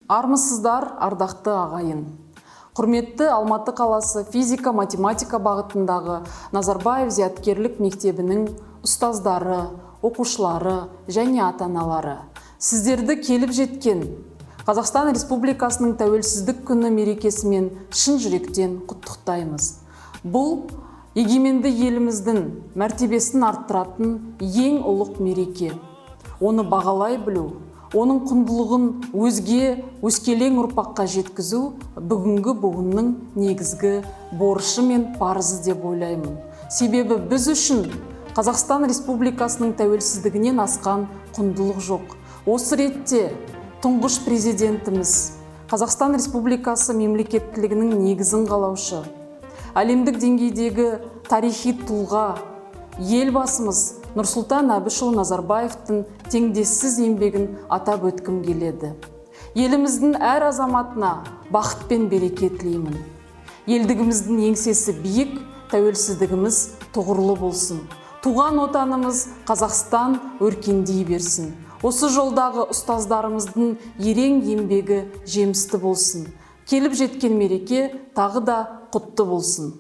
Армысыздар, ардақты ағайын! Құрметті Алматы қаласы физика математика бағытындағы Назарбаев зияткерлік мектебінің ұстаздары, оқушылары және ата-аналары, сіздерді келіп жеткен Қазақстан Республикасының Тәуелсіздік күні мерекесімен шын жүректен құттықтаймыз. Бұл егеменді еліміздің мәртебесін арттыратын ең ұлық мереке. Оны бағалай білу, оның құндылығын өзге өскелең ұрпаққа жеткізу бүгінгі буынның негізгі борышы мен парызы деп ойлаймын. Себебі біз үшін Қазақстан Республикасының тәуелсіздігінен асқан құндылық жоқ. Осы ретте тұңғыш президентіміз, Қазақстан Республикасы мемлекеттілігінің негізін қалаушы, әлемдік деңгейдегі тарихи тұлға Елбасымыз Нұрсұлтан Әбішұлы Назарбаевтың теңдессіз еңбегін атап өткім келеді. Еліміздің әр азаматына бақыт пен береке тілеймін. Елдігіміздің еңсесі биік, тәуелсіздігіміз тұғырлы болсын. Туған отанымыз Қазақстан өркендей берсін. Осы жолдағы ұстаздарымыздың ерен еңбегі жемісті болсын. Келіп жеткен мереке тағы да құтты болсын.